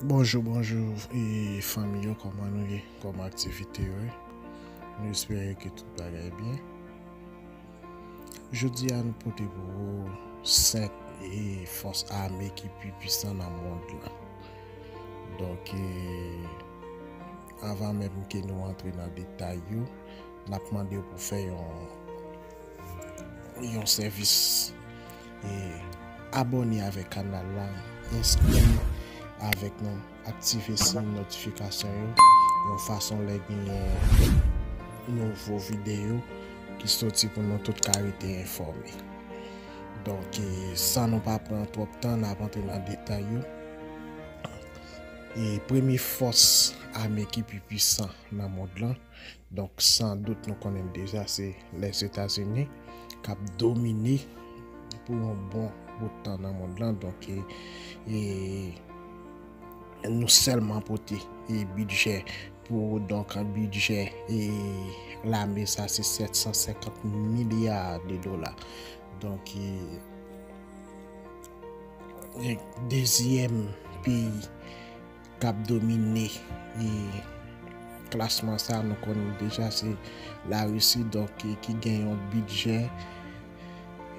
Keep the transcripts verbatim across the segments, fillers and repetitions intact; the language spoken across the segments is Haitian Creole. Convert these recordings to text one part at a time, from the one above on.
Bonjou, bonjou, e fanmi yo, kòman nou ye? Kòman aktivite yo ye? Nou espere ke tout bagay byen. Jodi a, nou pote pou ou senk e fòs ame ki pi pwisan nan mond lan. Donk, e, avan menm ke nou antre nan detay yo, n ap mande w pou fè yon, yon sèvis. E, abòne avèk kanal la, enskri avèk nou, aktive siy notifikasyon yo, yon fason lè genyen nouvo videyo ki soti pou nou tout ka rete enfòme. Donk, e, san nou pa pran twòp tan, n ap antre nan detay yo. E premye fòs ame ki pi pwisan nan mond lan, donk, san dout, nou konnen deja, se Lèzetazini k ap domine pou yon bon bout tan nan mond lan. Donk, e, e, nou sèlman pote, e, bidjè pou, donk, bidjè, e, lame sa, se sèt san senkant milya de dola. Donk, e, e, dezyèm peyi k ap domine, e, klasman sa, nou konnen deja, se Larisi, donk, e, ki gen yon bidjè,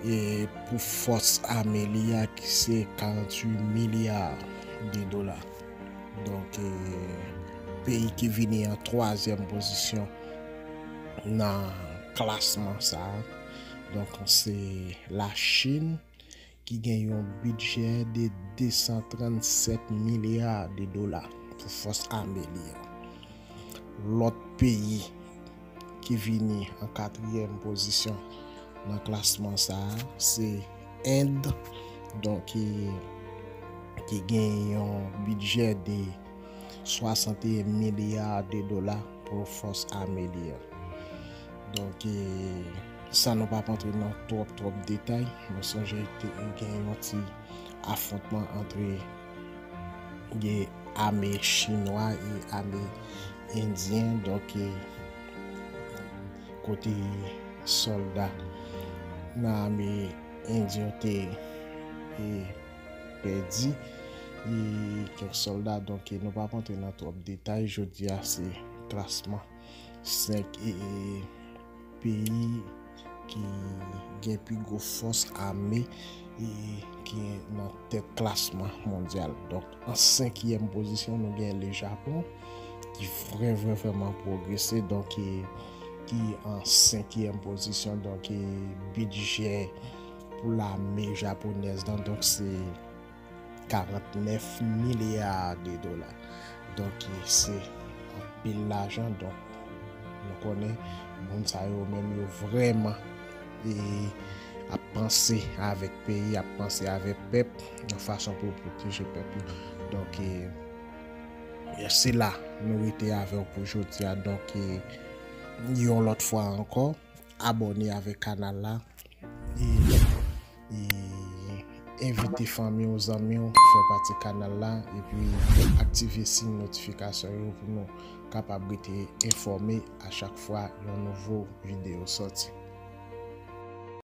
e, pou fòs ame li a, ki se karanntuit milya de dola. Donk, e, peyi ki vini an twazyèm pozisyon nan klasman sa a, donk, se Lachin, ki gen yon bidjè de de san trannsèt milya de dola pou fòs ame li an. Lòt peyi ki vini an katriyèm pozisyon nan klasman sa a, se End, donk, ki, ki gen yon bidjè de swasanteyen milya de dola pou fòs ame li an. Donk, e, san nou p ap antre nan twòp, twòp detay, mwen sonje te gen yon ti afwontman antre gen ame chinwa e ame endyen, donk, e, kote sòlda nan ame endyen te, e, pèdi, e, kèk sòlda. Donk, e, nou p ap antre nan twòp detay. Jodi a, se klasman senk, e, e, peyi ki gen pi gwo fòs ame, e, ki nan tèt klasman mondyal. Donk, an senkyèm pozisyon, nou gen le Japon, ki vrè, vrè, vrèman pwogrese. Donk, e, ki an senkyèm pozisyon. Donk, e, bidjè pou lame japonèz lan, donk, se karantnèf milya de dola. Donk, e, se anpil lajan. Donk, nou konnen moun sa yo menm yo vrèman, e, ap panse avèk peyi, ap panse avèk pèp, yon fason pou pwoteje pèp yo. Donk, e, e se la nou rete avè w pou jodi a. Donk, e, yon lòt fwa ankò, abòne avèk kanal la. E, e envite fanmi w, zanmi w, fè pati kanal la, epi aktive siy notifikasyon yo pou nou kapab rete enfòme a chak fwa yon nouvo videyo sòti.